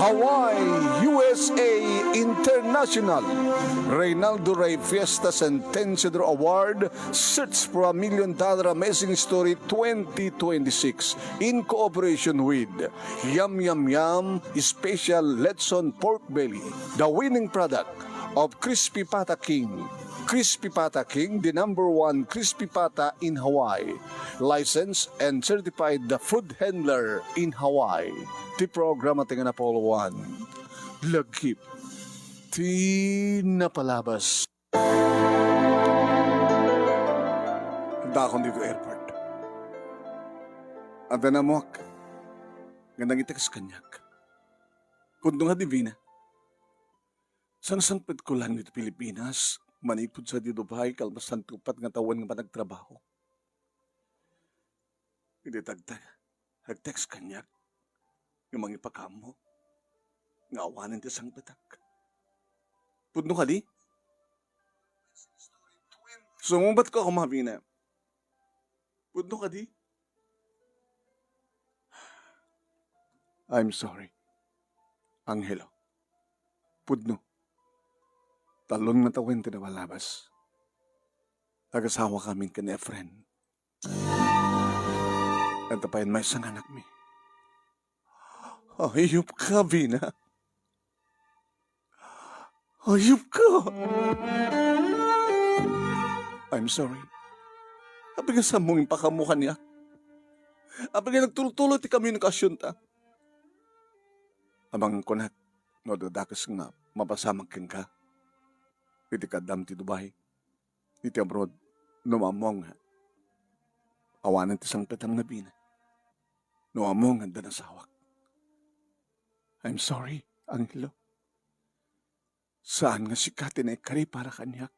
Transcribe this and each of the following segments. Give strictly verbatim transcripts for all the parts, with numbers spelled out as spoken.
Hawaii, U S A International, Reynaldo Rey Fiesta Centennial Award, Search for a Million Dollar Amazing Story twenty twenty-six, in cooperation with Yum Yum Yum Special Lechon Pork Belly, the winning product of Crispy Pata King. Crispy Pata King, the number one crispy pata in Hawaii. Licensed and certified the food handler in Hawaii. Ti programa ti nga napolo one. Lagip ti napalabas. Dakon dito airport. Adda namuak nga nangitext kaniak. Pudno nga, Divina. Sangsangpetko laeng ditoy Pilipinas, manipud sadiay Dubai, kalpasanko uppat nga tawen nga panagtrabaho. Idi tagtag, nag-text kaniak nga mangipakaammo nga awanen ti sangpetak. Pudno kadi? Sumungbatko a kumabina. Pudno kadi? I'm sorry, Angelo. Pudno. Talon nga tawen ti napalabas. Agasawakamin ken Efren. Adda pay maysa nga anakmi. Ayupka, Vina. Ayupka! I'm sorry. Apay nga saanmo nga impakaammo kaniak? Apay nga nagtultuloy ti komunikasionta? Amangan kunak no adda dakes nga mapasamak kenka iti kaadam ti Dubai, iti abroad, no ammom nga awanen ti sangpetam nga, Vina. No ammom nga adda nasawak. I'm sorry, Angelo. Saan nga sika ti naikari para kaniak.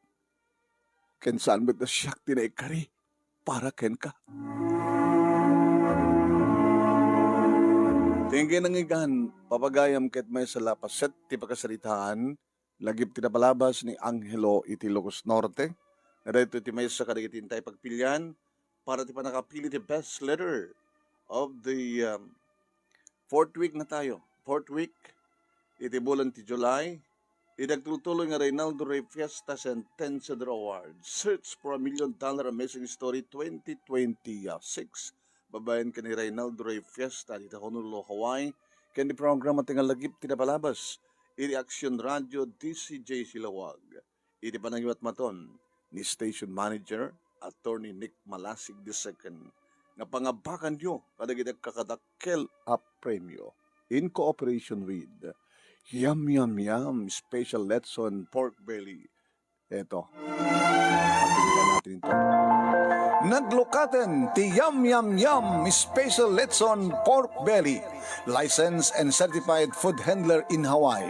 Ken saan met a siak ti naikari para kenka. Ti nangyigan, papagayam, ket maysa la paset ti pakasaritaan, lagip ti napalabas ni Angelo iti Ilocos Norte. Nga daytoy ti maysa kadagiti intay pagpilian para ti pannakapili ti best letter of the, um, fourth week na tayo. Fourth week iti bulan ti July. Iti agtultuloy nga Reynaldo Rey Fiesta Centennial Award, Search for a Million Dollar Amazing Story twenty twenty-six. Babaen ken ni Reynaldo Rey Fiesta dita Honolulu, Hawaii, ken ni programa ti nga lagip ti napalabas iti Action Radio D C J Silawag. Iti panangiwatmaton ni Station Manager, Attorney Nick Malasig the second, nga pangabakanyo kadagiti agkakadakkel a premio in cooperation with Yum Yum Yum Special Lechon Pork Belly. Eto. Pagpilian natin ito. Naglukaten ti Yum Yum Yum Special Lechon Pork Belly, licensed and certified food handler in Hawaii.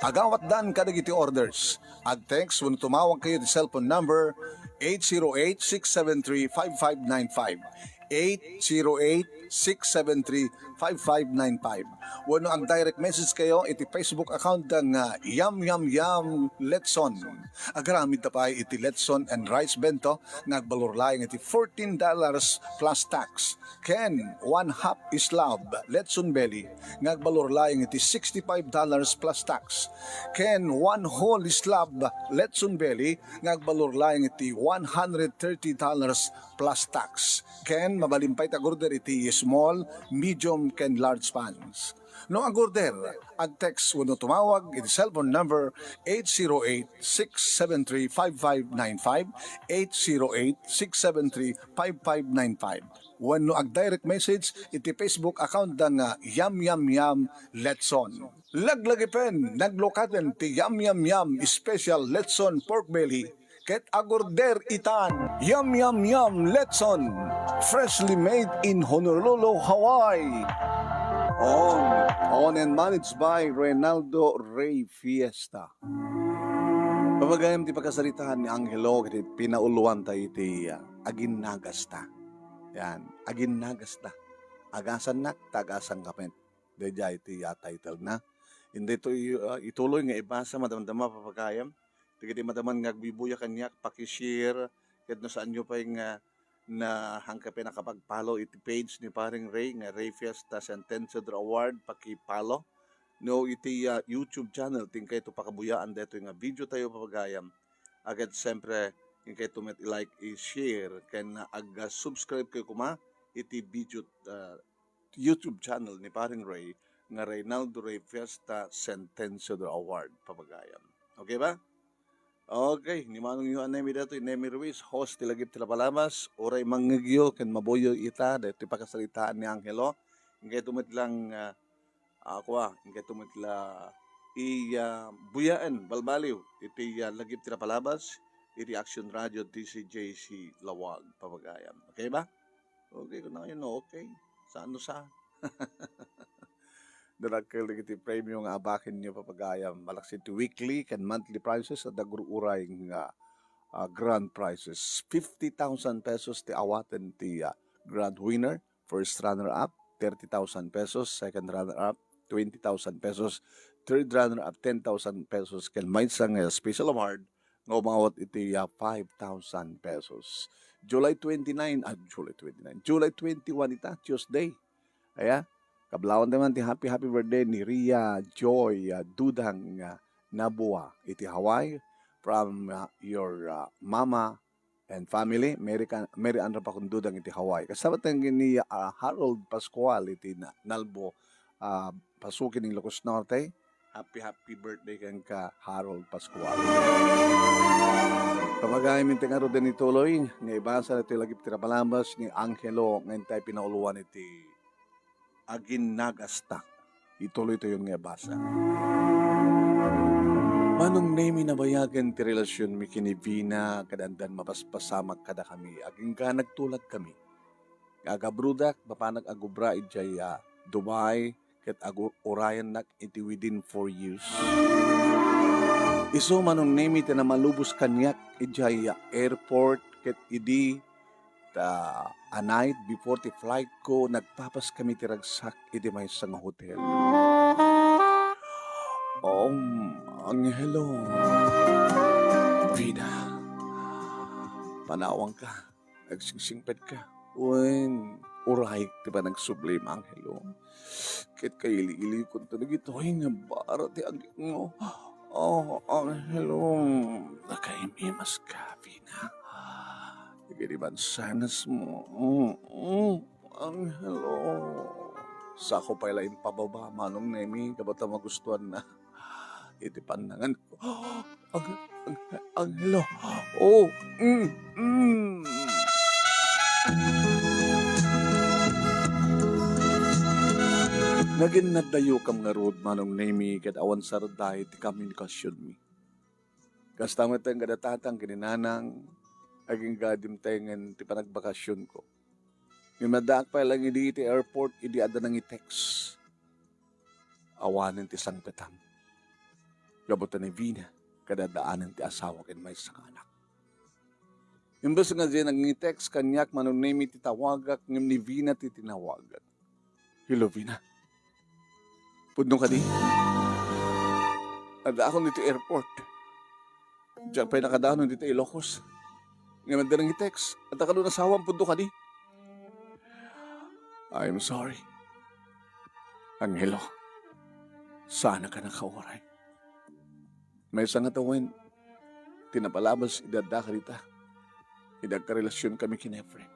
Agawatdan kadagiti orders. Ag-text wenno tumawag kayo iti cellphone number eight zero eight, six seven three, five five nine five, eight zero eight, six seven three, five five nine five. Wenno ag-direct message kayo iti Facebook account da nga Yum Yum Yum Letson. Agaramid ta pay iti Letson and Rice Bento nga agbalor laeng iti fourteen dollars plus tax. Ken one half slab Letson Belly nga agbalor laeng iti sixty-five dollars plus tax. Ken one whole slab Letson Belly nga agbalor laeng iti one hundred thirty dollars plus tax. Ken mabalin pay ti ag-order iti small, medium, ken large pans. No ag-order, ag-text wenno tumawag iti cellphone number eight zero eight, six seven three, five five nine five, eight zero eight, six seven three, five five nine five. Wenno ag-direct message iti Facebook account da nga Yum Yum Yum Letson. Laglagipen, naglukaten ti Yum Yum Yum Special Letson Pork Belly ket ag-order itan. Yum Yum Yum Letson, freshly made in Honolulu, Hawaii. Own, own and managed by Reynaldo Rey Fiesta. Pamagayam ti pakasaritaan ni Angelo ket pinauluanta iti, ah, aginnagasta. Yan, aginnagasta. Agasannak, ta agasangka met. Daydiay ti, ah, title na. Inday to i-, ah, ituloy nga ibasa, madamdama, papagayam. Dagiti madaman nga agbuybuya kaniak, paki-share. Ket no saanyo pay nga na, haanka pay nakapag-follow iti page ni Paring Ray, nga Ray Fiesta Sentenciado Award, paki-follow. no, iti, ah, YouTube channel, ti inkayto pakabuyaan daytoy nga video tayo, papagayam. Aged, siyempre, inkayto met i-like, i-share, ken ag-subscribe-kayo koma iti video, ah, YouTube channel ni Paring Ray nga Reynaldo Ray Fiesta Sentencio de Award, papagayam. Okay ba? Okay, ni Manong Yohan Nemi daytoy, Nemi Ruiz, host ti Lagip ti Napalabas, uray mangngegyo ken mabuyo ita, daytoy pakasaritaan ni Angelo. Inkayto met lang, ah, ah, kua, inkayto met la i, ah, buyaen, balbaliw, iti, ah, Lagip ti Napalabas, iti Action Radio, D C J C Lawag, papagayam. Okay ba? Okay, kuna kayo, no? Okay. Saan no sa? Darakkel dagiti premio nga abakenyo, papagayam. Malaksid ti weekly ken monthly prizes, adda gur-uray nga, ah, grand prizes. Fifty thousand pesos ti awaten ti, ah, grand winner, first runner-up, thirty thousand pesos, second runner-up, twenty thousand pesos, third runner-up, ten thousand pesos, ken maysa nga special award nga umawat iti, ah, five thousand pesos. July twenty-nine, ah, July twenty-nine, July twenty-one ita, Tuesday. Aya, kablawan tayo man ti happy, happy birthday ni Ria Joy, ah, Dudang, ah, Nabua iti Hawaii from, ah, your, ah, mama and family, Mary Can-, Mary Ann Rapacundudang iti Hawaii. Kasama tayo ni, ah, Harold Pascual iti Na-, Nalbo, ah, Pasukin ing Ilocos Norte. Happy, happy birthday kenka, Harold Pascual. Pamagayamin ti ngarud iti tuloy nga ibasa daytoy Lagip ti Napalabas ni Angelo nga intay pinauloan iti Aginnagastak. Ituloy tayon nga ibasa. Manong Nemi, nabayagen ti relasionmi ken ni Vina, ket addan mapaspasamak kadakami. Agingga nagtulagkami. Nga agabrodak, mapanak agubra idiay, ah, Dubai, ket agu-, urayennak iti within four years. Isu, Manong Nemi, ti namalubos kaniak idiay, ah, airport, ket idi ta a night before ti flight ko, nagpapaskami ti ragsak iti maysa nga hotel. Um, Angelo. Vina. Panawanka. Agsingsingpet ka. Wen, urayek ti panagsublim, Angelo. Ket kaili-ilikon ta dagitoy nga bara ti agikmo. Oh, Angelo, nakaimimas ka, Vina. Dagiti mansanas mo. Mm, mm, Angelo. Sako pay la impababa, Manong Nemi, gapu ta magustuanna iti pannangan ko. Ang-, ang-, Angelo. Oh, mm, mm. Naginnadayokam ngarud, Manong Nemi, ket awan sarday ti komunikasionmi. Kasta met nga datatang ken ni Nanang, agingga dimtengen ti panagbakasionko. Ngem addaak pay lang idi iti airport idi adda nangi-text. Awanen ti sangpetam. Gapu ta ni Vina, kadadaanen ti asawa ken maysa nga anak. Imbes nga diay nangi-text kaniak, Manong Nemi, ti tawagak, ngem ni Vina ti tinawagak. Hello, Vina. Pudno kadi? Addaakon iti airport. Diak pay nakadanon dita Ilocos. Ngem adda nangi-text, adda kano asawam, pudno kadi? I'm sorry. Angelo, saan ka nakauray? Maysa nga tawen, ti napalabas idi addaka dita. Idi agkarelasionkami ken Efren.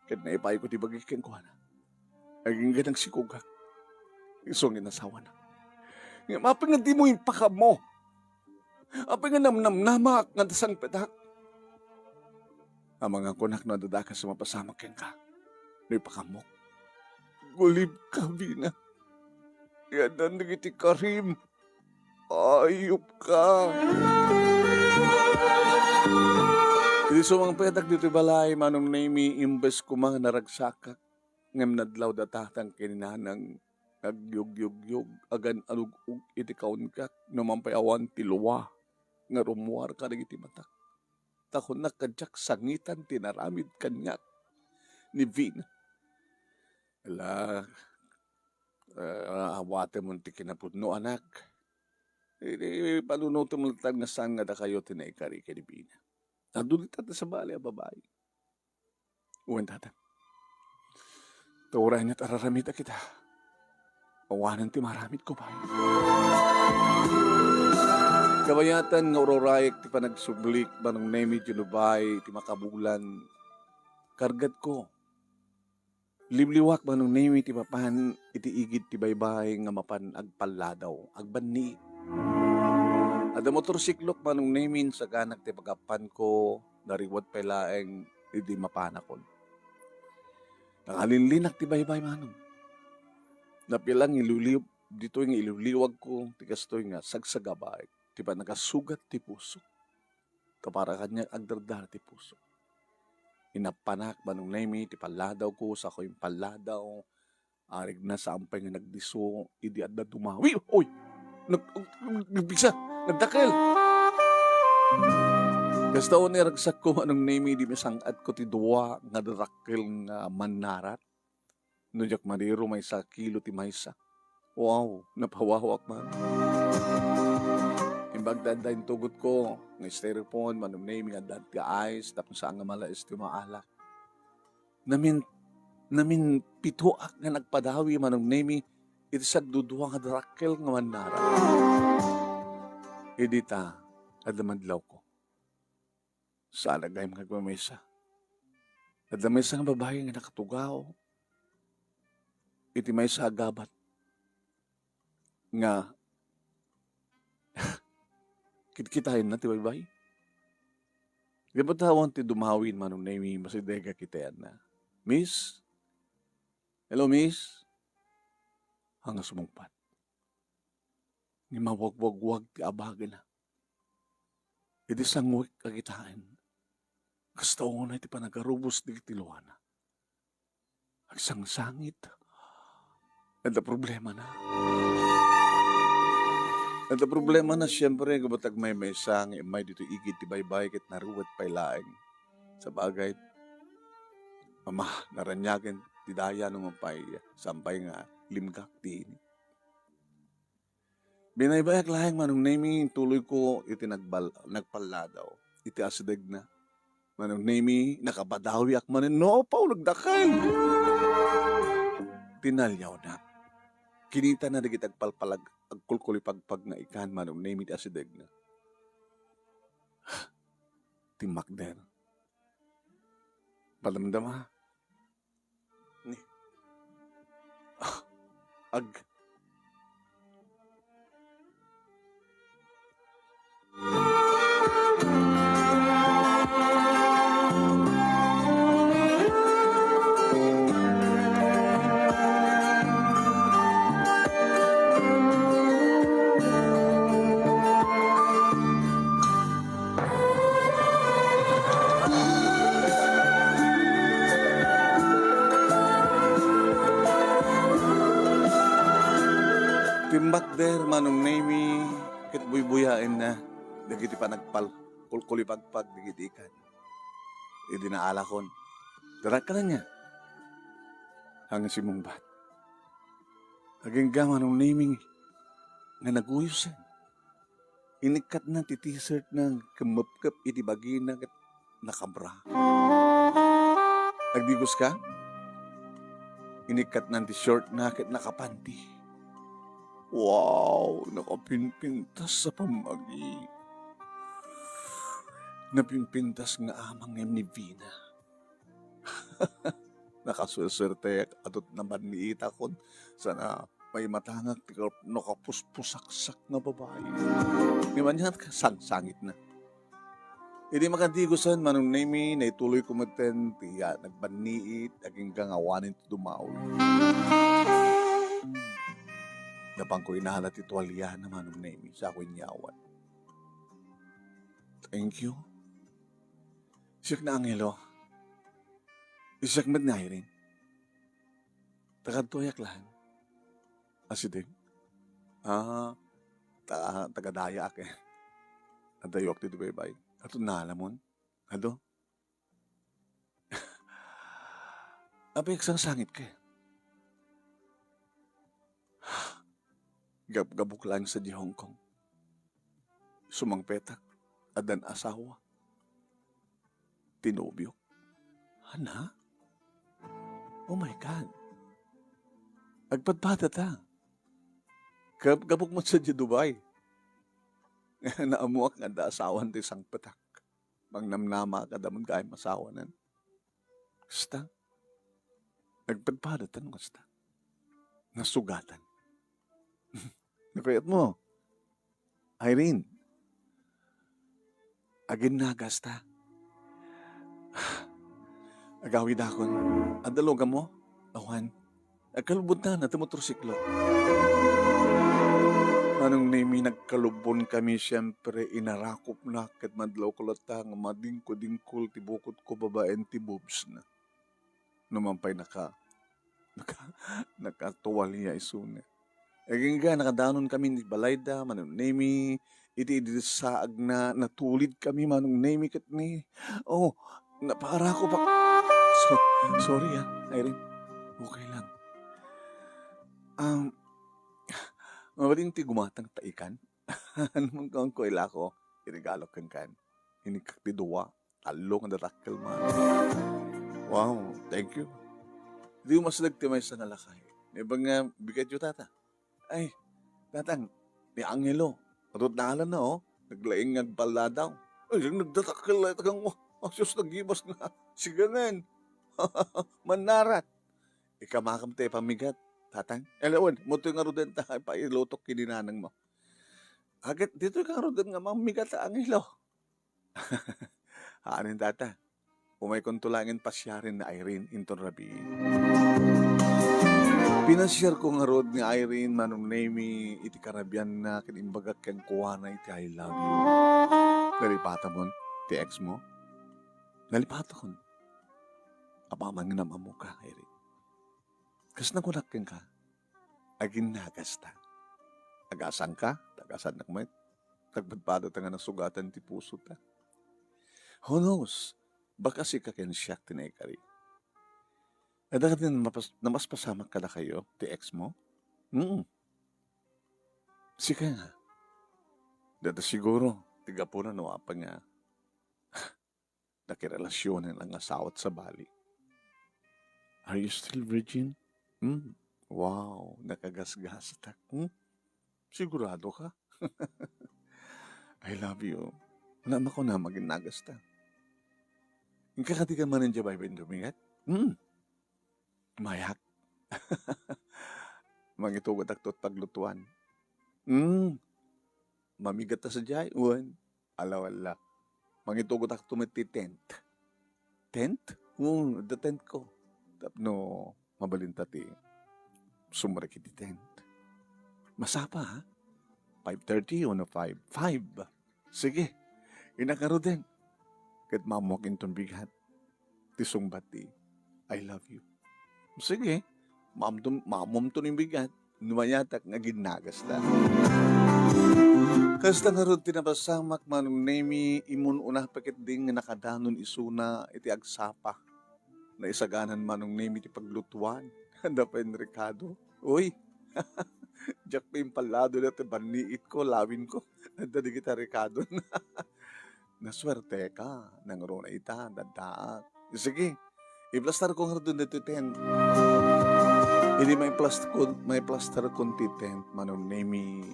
Ket naipayko ti bagik kenkuana. Agingga nagsikogak. Isu nga inasawana. Ngem apay nga dimo impakammo? Apay nga namnamnamak nga sangpetak? Amangan kunak no adda dakayo a mapasamak kenka no ipakammok. Gulibka, Vina. Yadan dagiti karim. Ayupka. Idi sumangpetak ditoy balay, Manong Nemi, imbes koma nga naragsakak, ngem nadlaw datatang ken ni Nanang, nagyugyugyog, agan-anug-og iti kaunka, no man pay awan ti lua nga rummuar kadagiti matak. Ta kunak a diak sangitan ti inaramid kaniak ni Vina. Ala, ah, awatem ti kinapudno, anak. Idi panunotem latta nga saan nga dakayo ti naikari ken ni Vina. Adu dita ti sabali a babai. Wen, tata. Ta uray met araramid a kita. Awanen ti maaramidko pay. Kabayatan nga ururaek ti panagsublik, Manong Nemi, Junubay, ti makabulan. Kargatko. Liwliwak, Manong Nemi, ti mapan iti igid ti baybay nga mapan agpalladaw, agbanni. Adda motorsiklok, Manong Nemi, insaganak ti pagappanko, nariwet pay laeng idi mapanakon. Nangalinlinak ti baybay, Manong. Napilang iliwliw, ditoy nga iliwliwagko, ti kastoy nga sagsagabaek, ti panagasugat ti puso. Ta para kaniak agdardara ti puso. Inappanak, Manong Nemi, ti palladawko, sako impalladaw. Arigna saan pay nga nagdisso, idi adda dumawi. Oy! Nag-, nagpigsa! Nagdakkel! Kasta unay ragsakko, Manong Nemi, idi masang-atko ti dua nga darakkel nga mannarat. No diak mariro, maysa a kilo ti maysa. Wow, napawawak man. Imbag ta adda intugotko nga styrofoam, Manong Nemi, adda ti ice, tapno saan nga malaes ti maalak. Namin-, naminpitoak nga nagpadawi, Manong Nemi, iti sagdudua nga darakkel nga mannarat. Idi ta, adda madlawko. Saan a gayam nga agmamaysa. Adda maysa nga babai nga nakatugaw iti maysa a gabat nga kitkitaenna ti baybay. Gapu ta awan ti dumawin, Manong Nemi, masideg a kitaenna. "Miss? Hello, miss?" Haan nga sumungbat. Ngem mawagwagwag ti abagena. Idi sanguek a kitaen, kasta unay ti panagarubos dagiti luana. Agsangsangit. Adda problemana. Adda problemana, siempre, gapu ta agmaymaysa nga immay ditoy igid ti baybay ket naruet pay laeng. Sabagay, mama, naraniagen ti daya no mapay, saan pay nga limgak ti ini. Binaybayak laeng, Manong Nemi, intuloyko iti nagbal-, nagpalladaw iti asidegna. Manong Nemi, nakapadawiak manen, no, apaw, nagdakkel. Tinaliawnak. Kinitana dagiti agpalpalag-, agkulkulipagpag nga ikan, Manong Nemi, ti asidegna. Timmakder. Padamdama. Ni. Ah, ag. Timmakder, Manong Nemi, ket buybuyaenna dagiti panagpal-, kulkulipagpag dagiti ikan. Idi naalakon, "Darakkel ania?" Haan nga simmungbat. Agingga, Manong Nemi, nga naguyosen. Inikkatna ti t-shirtna ket mepkep iti bagina ket nakabra. Agdigoska? Inikkatna ti shortna ket nakapanti. Wow, nakapinpintas a pammagi. Napinpintas nga amang ngem ni Vina. Nakasuersuertek, adut naman ni itakon, sana maimatangak ti kap-, nakapuspusaksak nga babai. Ngem ania, sangsangitna. Idi makadigosen, Manong Nemi, naituloyko metten ti, ah, nagbanniit, agingga nga awanen ti dumawi. Napanko inala ti tualiana, Manong Nemi, sako inyawan. Thank you. Siak ni Angelo. Siak met ni Irene. Taga-adtoyak laeng. Asideg? Ah, ta-, taga-dayaak, eh. Addayoak ditoy baybay. Aton naalamon? Adu? Apay agsangsangit ka? Gabgabok laeng sadiay Hong Kong. Sumangpetak, addan asawa. Ti nobiok. Hana? Oh my God. Agpadpadata. Kap-, kapok met sadiay Dubai. Naammoak nga adda asawan ti sangpetak. Mangnamnama kada met gayyem asawanan. Kasta, nagpadpadatan kasta. Nasugatan. Nakuyat mo, Irene, aginnagasta. Agawidakon. Adda lugammo? Awan. Agkalubotna ti motorsiklo. Manong Nemi, nagkalubonkami, siempre, inarakopna ket madlawko latta nga madingkodingkol ti bukotko babaen ti boobsna. Numan pay naka-, naka-, nakatuwalia isuna. Agingga, nakadanonkami iti balayda, Manong Nemi, iti idi saagna, natulidkami, Manong Nemi, ket ni, oh, napaarakop. So-, sorry, ah, Irene. Okay lang. Um, mabalin ti gumatang ta ikan? Ano man kuanko, ilako, iregalo kenkan. Inikak ti dua, tallo nga datakkel man. Wow, thank you. Di umasdag ti maysa nga lakay. Naimbag nga bigatyo, tata. Ay, tatang, ni Angelo. Adut na alanna, oh. Naglaing nga agpalladaw. Ay, yung nagdatakkel, ay, tagang, oh, asus, nagibas nga. Sigangan. Manarat. Ikamakam ti pamigat, tatang. Alawan, mutoy nga ruden ta, pailutok kini nanang mo. Agat, ditoy ka ruden nga mamigat, Angelo. Anin, tata. Umaykonto laeng pasiaren ni Irene inton rabii. Pinasiarko ngarud ni Irene, Manong Nemi, iti karabianna ken imbagak kenkuana iti I love you. Nalipatamon ti ex mo? Nalipatakon. Apaman nga nam-ammoka, Irene. Kas nakunak kenka, aginnagasta. Agasangka, ta agasannak met. Nagpadpadata nga nasugatan ti pusota. Who knows? Baka sika ken siak ti naikari. Adda kadi namapas-, namaspasamak kadakayo ti ex mo? Mm. Sika nga. Dada siguro, ti gapuna no apan nga nakirelasionen nga asawat sabali. Are you still virgin? Hmm? Wow, nakagasgastak. Hmm? Sigurado ka? I love you. Wala makuna maginnagas ta. Inka kadi ka manen diay baybay dumingat? Hmm. Mayak. Mangitugotak to paglutuan. Hmm. Mamigat ta sadiay, wen. Ala, wala. Mangitugotak to met ti tent. Tent? Oo, the tent ko. Tapno mabalinta ti sumrek iti tent. Masapa, ha? Five thirty o no five? Five. Sige. Innak ngaruden. Ket maammoak inton bigat ti sungbat ti, "I love you." Sige, maamtom-, maammomto ni bigat, no mayatak nga ginnagas ta. Kasta ngarud ti napasamak, Manong Nemi, imun-una pa ketdi nga nakadanon isuna iti agsapa. Naisaganan, Manong Nemi, ti paglutuan. Adda pay rekado. Uy! Diak pay impallado dayta banniitko, lawinko. Adda dagita rekadona. Nasuerteka, nangruna ita, daddaak. Sige, iplastarko ngaruden daytoy tent. Idi maiplastarko, maiplastarkon ti tent, Manong Nemi,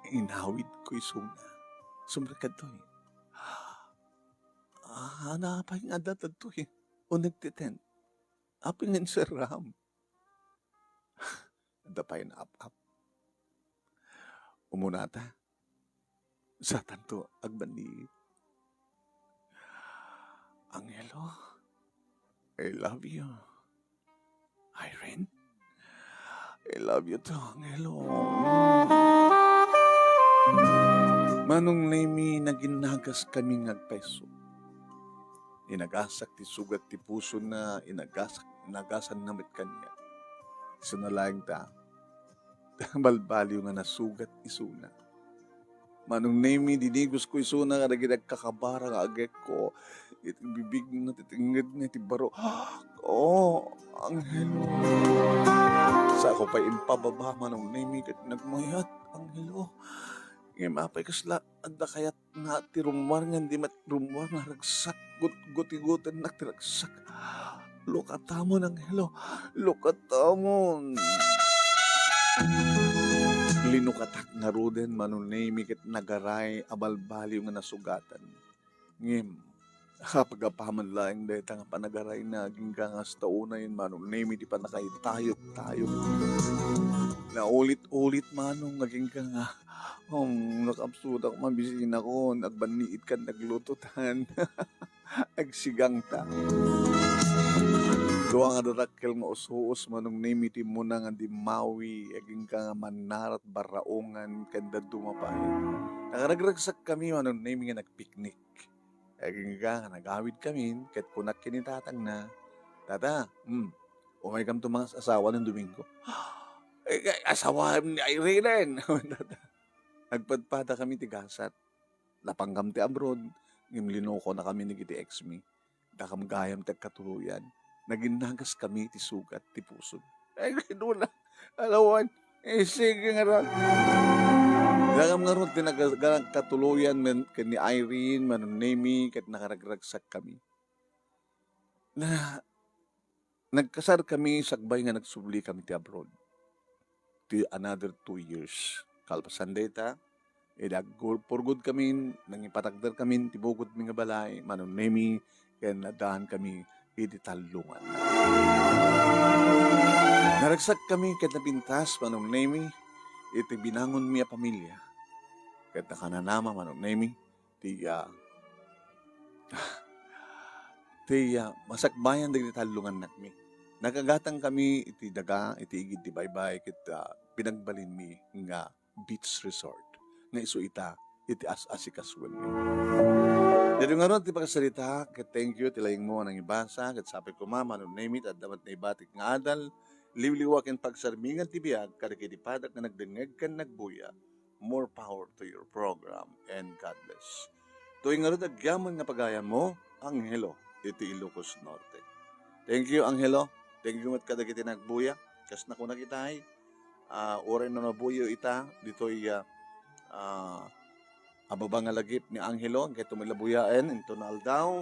inawidko isuna. Sumrek kadtoy. Ah, apay nga adda daytoy? Uneg ti tent. Apay nga inserram? Adda pay naap-ap. Umunata. Satanto agbanni. Angelo, I love you. Irene, I love you too, Angelo. Manong Nemi, naginnagas kami nga agpayso. Inagasak ti sugat ti pusona, inagasak, inagasanna met kaniak. Sana laeng ta, balbaliw nga nasugat isuna. Manong Nemi, dinigosko isuna kadagiti agkakabara nga agekko. Iti bibigna, iti tengngedna, iti baro. Oh, Angelo. Saako pay impababa, Manong Nemi, ket nagmayat, Angelo. Ngem apay kasla adda kayatna ti rummuar nga di met rummuar nga ragsak, gut-, gutigutennak ti ragsak. Lukatamon, Angelo. Lukatamon. Linukatak ngaruden, Manong Nemy, ket nagaray a balbaliw nga nasugatan. Ngem, apagapaman laeng dayta nga panagarayna, agingga nga hasta unayen, Manong Nemy, ti pannakaitayok-tayok. Naulit-ulit, Manong, agingga nga, um, nakapsudak mabisinakon, agbanniit kan naglutotan. Agsigangta. Dua nga darakkel nga usuos, Manong Nemy, ti immuna nga dimmawi, agingga nga mannarat barraongan ken dadduma pay. Nakaragragsak kami, Manong Nemy, nga nagpiknik. Agingga nga nagawid kami, ket kunak ken ni tatangna, "Tata, hmm, umaykam to mangas-asawa nen Domingo." "Eh, kay asawaem ni Irene." Nagpadpada kami ti gasat. Napangkam ti abroad, ngem linukonakami dagiti ex mi. Dakam gayam ti agkatuloyan. Naginnagas kami ti sugat ti pusod. Ay, kinuna. Alawan. Eh, sige nga ra. Dakam ngarud ti nag-, nagkatuloyan men-, ken ni Irene, Manong Nemy, ket nakaragragsak kami. Na, Nagkasar kami sakbay nga nagsubli kami ti abroad. Ti another two years. Kalpasan dayta, idi agpurgod kami, nangipatakder kami ti bukod mi nga balay, Manong Nemy, ken naddaan kami iti tallungan. Naragsak kami ket napintas, Manong Nemy, iti binangon mi a pamilya. Ket nakananama, Manong Nemy, ti, ah, ti, ah, masakbayan dagiti tallungannakmi. Nakagatang kami iti daga, iti igid ti baybay, ket, ah, pinagbalinmi nga beach resort nga isu ita iti as-asikasuenmi. Daytoy ngarud ti pakasarita, ket thank you ti layingmo a nangibasa, ket sapay koma, Manong Nemy, ta adda met naibatik nga adal, liwliwa ken pagsarmingan ti biag kadagiti padak nga nagdengngeg ken nagbuya. More power to your program, and God bless. Daytoy ngarud agyaman nga pagayammo, Angelo, iti Ilocos Norte. Thank you, Angelo. Thank you met kadagiti nagbuya. Kas nakunak itay, ah, uray no nabuyo ita, ditoy, ah, ah, ababa nga lagip ni Angelo, kay tumila buyaen, into na aldaw,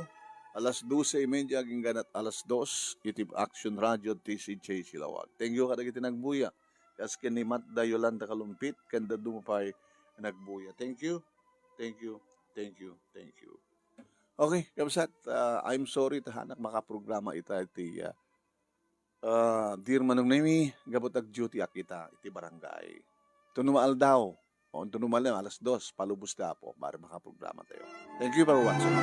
alas dose y media, agingga alas dos, iti Action Radio, T C J Silawag. Thank you kadagiti nagbuya. Kas ken ni Matda Yolanda Kalumpit, ken dadduma pay nagbuya. Thank you, thank you, thank you, thank you. Okay, kabsat, ah, I'm sorry, ta hanak makaprograma ita iti, ah, ah, Dear Manong Nemy, gapu ta ag-duty ak ita iti barangay. Tuno aldaw, o tuno malam, alas dos, palubos ti Apo, bari makaprograma tayo. Thank you for watching.